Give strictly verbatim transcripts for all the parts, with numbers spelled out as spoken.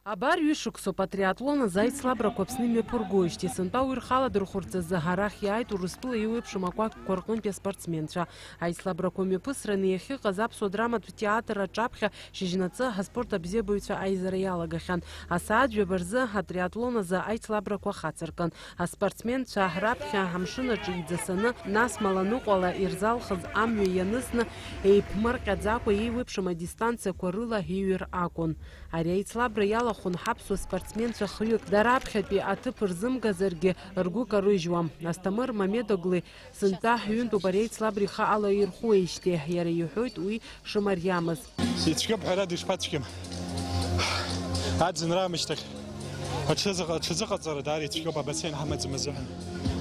Абар ҩышықәсоуп атриатлон азы аицлабрақәа Аԥсны имҩаԥыргоижьҭеи. Сынтәа уи рхы аладырхәырц азы арахь иааит Урыстәыла еиуеиԥшым акәакьқәа рҟынтәи аспортсменцәа. Аицлабрақәа мҩаԥысраны иахьыҟаз Аԥсуа драматә театр аҿаԥхьа шьыжьнаҵы аспорт абзиабаҩцәа аизара иалагахьан. Асааҭ жәаба рзы атриатлон азы аицлабрақәа хацыркын. Аспортсменцәа раԥхьа амшын аҿы иӡасаны, нас Маланыҟәала ирзалхыз амҩа ианысны, еиԥмырҟьаӡакәа еиуеиԥшым адистанциақәа рыла иҩыр акәын. Ари аицлабра иалахәын ҳаԥсуа спортсменцәа хҩык, дара аԥхьатәи аҭыԥ рзымгазаргьы ргәы карыжьуам. Асҭамыр Мамедоглы сынтәа ҩынтәуп ари аицлабра ихы ала ирхуеижьҭеи, иара иҳәоит уи шымариамыз. Ицәгьоуп, ҳәарада, ишԥацәгьам? Аӡынра аамышьҭахь аҽазыҟа-, аҽазыҟаҵара даара ицәгьоуп, абацен ҳамаӡам азыҳәан.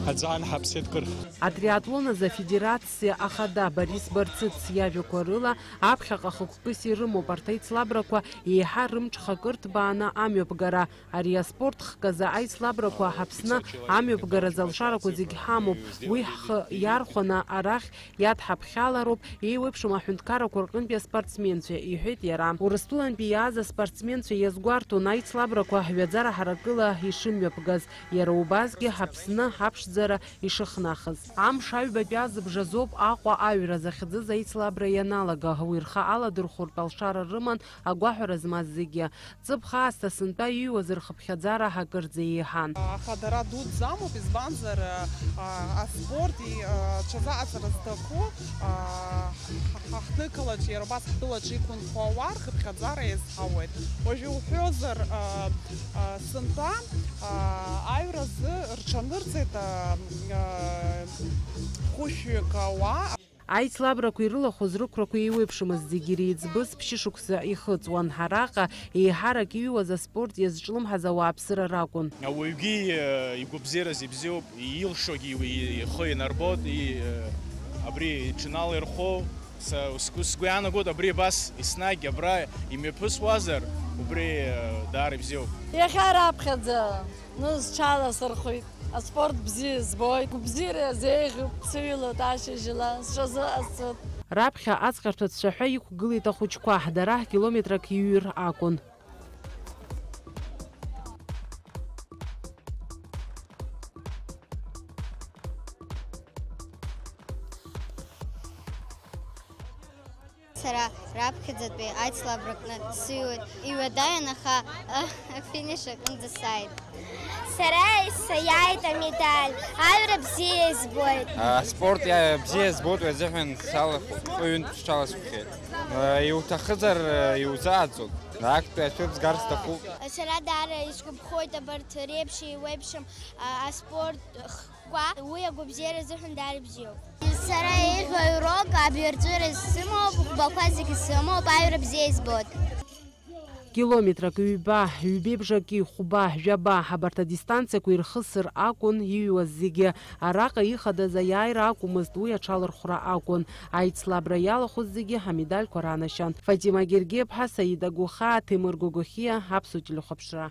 Аӡы анҳаԥсеит кыр. Атриатлон азы афедерациа ахада Борис Барцыц иажәақәа рыла, аԥхьаҟа хықәкыс ирымоуп арҭ аицлабрақәа еиҳа рымҽхак ырҭбааны амҩаԥгара. Ари аспорт хк азы аицлабрақәа Аԥсны амҩаԥгаразы алшарақәа зегь ҳамоуп. Уи ҳхы иархәаны арахь иадҳаԥхьалароуп еиуеиԥшым аҳәынҭқаррақәа рҟынтәи аспортсменцәа, иҳәеит иара. Урыстәылантәи иааз аспортсменцәа иазгәарҭон аицлабрақәа ҩаӡара ҳаракыла ишымҩаԥгаз, иара убасгьы Аԥсны аԥшӡара ишыхнахыз. Амш аҩбатәи азыбжазоуп Аҟәа аҩра захьӡыз аицлабра ианалага, уи рхы аладырхәыртә алшара рыман агәаҳәара змаз зегьы. Ҵыԥх аасҭа сынтәа иҩуаз рхыԥхьаӡара акырӡа еиҳан. Аха дара дуӡӡа амоуп, избанзар, а, аспорт и, а, ҽазыҟаҵара зҭаху, а, ҳа-, ҳа-, ҳҭыгалаҿ, иара убас ҳтәылаҿ иқәынхо ауаа рхыԥхьаӡара иазҳауеит. Уажәы уҳәозар, а, а, сынтәа, а, аҩразы рҽанырҵеит, а, а, хәышәҩык ауаа. Аицлабрақәа ирылахәыз рықәрақәа еиуеиԥшымызт, зегьы иреиҵбыз ԥшьышықәса ихыҵуан. Араҟа еиҳарак иҩуаз аспорт иазҿлымҳаз ауааԥсыра ракәын. Ауаҩгьы, э, игәабзиараз ибзиоуп, илшогьы и-, ихы инарбоит, и-, э, абри иҽыналирхо, са, сгәы, сгәы иаанагоит, абри абас еснагь абра имҩаԥысуазар, убри, э, даара ибзиоуп. Иахьа раԥхьаӡа. Ну, сҽаласырхәит. Аспорт бзиа збоит. Гәабзиара иазеиӷьуп, сыҩлоит ашьыжьла, сҽазыҟасҵоит. Раԥхьа аҵҟьарҭа цәаҳәа иқәгылеит ахәыҷқәа, дара километрак иҩыр акәын. Сара раԥхьаӡатәи аицлабракны сыҩуеит, иуадаҩын, аха, а, афиниш аҟынӡа сааит. Сара исаиааит амедаль, аҩра бзиа избоит. Аспорт иа-, бзиа избоит, уи азыҳәан салахәхеит, ҩынтә сҽаласхәхеит. Иуҭахызар, иузааӡом, актәи ашәыр згар сҭахуп. Сара даара исгәаԥхоит абарҭ реиԥш еиуеиԥшым, а, аспорт х-, Кәа, уи агәабзиара азыҳәан даара ибзиоуп. Сара еиӷьу аҩроуп, абирҵәыра сымоуп, ӷбақәа зегьы сымоуп, аҩра бзиа избоит. Километрак ҩба, ҩбеи бжаки, хәба, жәаба, абарҭ адистанциақәа ирхысыр акәын иҩуаз зегьы. Араҟа ихадаз аиааира акәмызт, уи аҽалархәра акәын. Аицлабра иалахәыз зегьы амедальқәа ранашьан. Фатима Гергиаԥҳа, Саида Гәыхаа, Ҭемыр Гогохиа, Аԥсуа телехәаԥшра.